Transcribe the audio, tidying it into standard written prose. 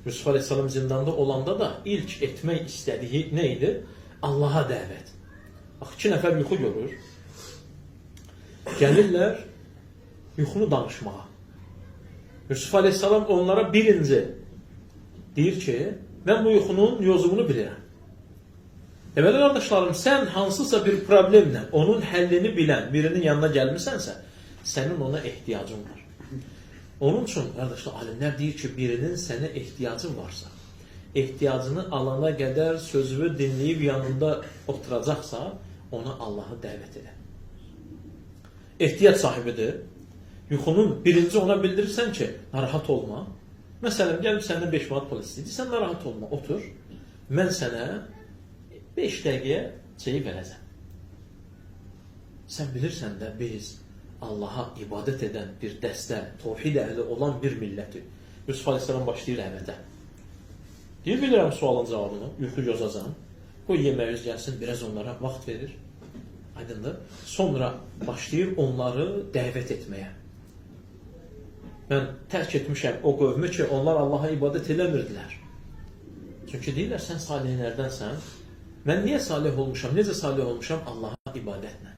Yusuf Aleyhisselam zindanda olanda da ilk etmək istədiyi nə idi? Allaha dəvət. Bax, iki nəfər yuxu görür. Gəlirlər yuxunu danışmağa. Yusuf Aleyhisselam onlara birinci deyir ki, mən bu yuxunun yozumunu bilirəm. Deməli, qardaşlarım, sən hansısa bir problemlə onun həllini bilən birinin yanına gəlmisənsə, sənin ona ehtiyacın var. Onun üçün, qardaşlar, alimlər deyir ki, birinin sənə ehtiyacı varsa, ehtiyacını alana qədər sözünü dinləyib yanında oturacaqsa, ona Allahı dəvət elə. Ehtiyac sahibidir. Yuxunun birinci ona bildirirsən ki, narahat olma. Məsələn, gəlib səndən 5 manat pul istəyir. Sən narahat olma, otur. Mən sənə 5 dəqiqəyə şeyi verəcəm. Sən bilirsən də biz Allaha ibadət edən bir dəstə, təvhid əhli olan bir millətik. Yusuf Aleyhisselam başlayır dəvətə. Deyir, bilirəm sualın cavabını, yuxu yozacam. Qoy yeməyiniz gəlsin, biraz onlara vaxt verir. Aydındır. Sonra başlayır onları dəvət etməyə. Mən tərk etmişəm o qövmü ki, onlar Allaha ibadət eləmirdilər. Çünki deyirlər, sən salihlərdənsən. Mən niyə salih olmuşam? Necə salih olmuşam? Allaha ibadətlə.